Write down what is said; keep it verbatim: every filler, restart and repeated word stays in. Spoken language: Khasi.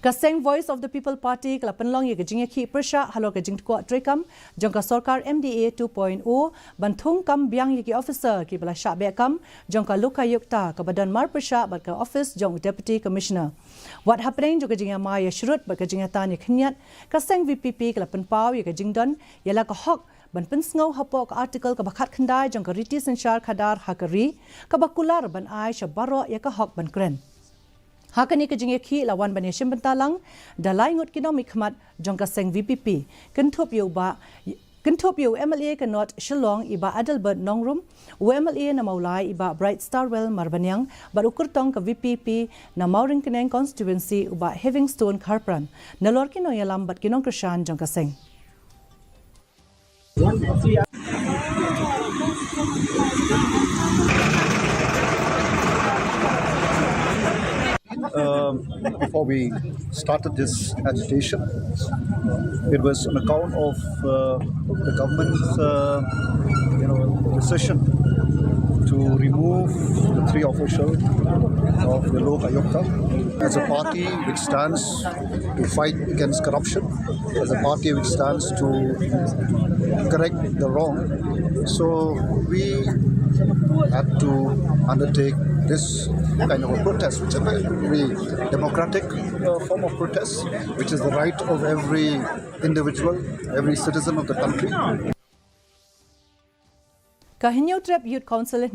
Ka seng Voice of the People Party ka la pynlong ïa ka jingïakhih pyrshah halor ka jingtkuh treikam jong ka sorkar M D A two point oh ban thung kam biang ïa ki officer kiba la shah beh kam jong ka Lokayukta kaba don marpyrshah bad ka office jong u Deputy Commissioner. Wat hapdeng jong ka jingïamai ïashrut bad ka jingïatan ïakhynñiat, ka seng V P P ka la pynpaw ïa ka jingdon ïa la ka hok ban pynsngew hapoh ka article kaba khatkhyndai jong ka riti synshar khadar ha ka ri, kaba kular ban ai sha baroh ïa ka hok ban kren. Ha kane ka jingïakhih la wan ban ïashim bynta lang da lai ngut ki nongmihkhmat jong ka seng V P P, kynthup ïa u Bah, kynthup ïa u M L A ka North Shillong i Bah Adelbert Nongrum, u M L A na Mawlai i Bah Bright Starwell Marbaniang, bad u kyrtong ka V P P na Mawryngkneng constituency u Bah Heavingstone Kharpran, nalor ki nongïalam bad ki nongkyrshan jong ka seng. Um, before we started this agitation, it was on account of uh, the government's uh, you know, decision to remove the three officials of the Lok Ayukta. As a party which stands to fight against corruption, as a party which stands to correct the wrong. So we had to undertake this kind of a protest, which is a very democratic uh, form of protest, which is the right of every individual, every citizen of the country. Ka Hynñiewtrep Youth Council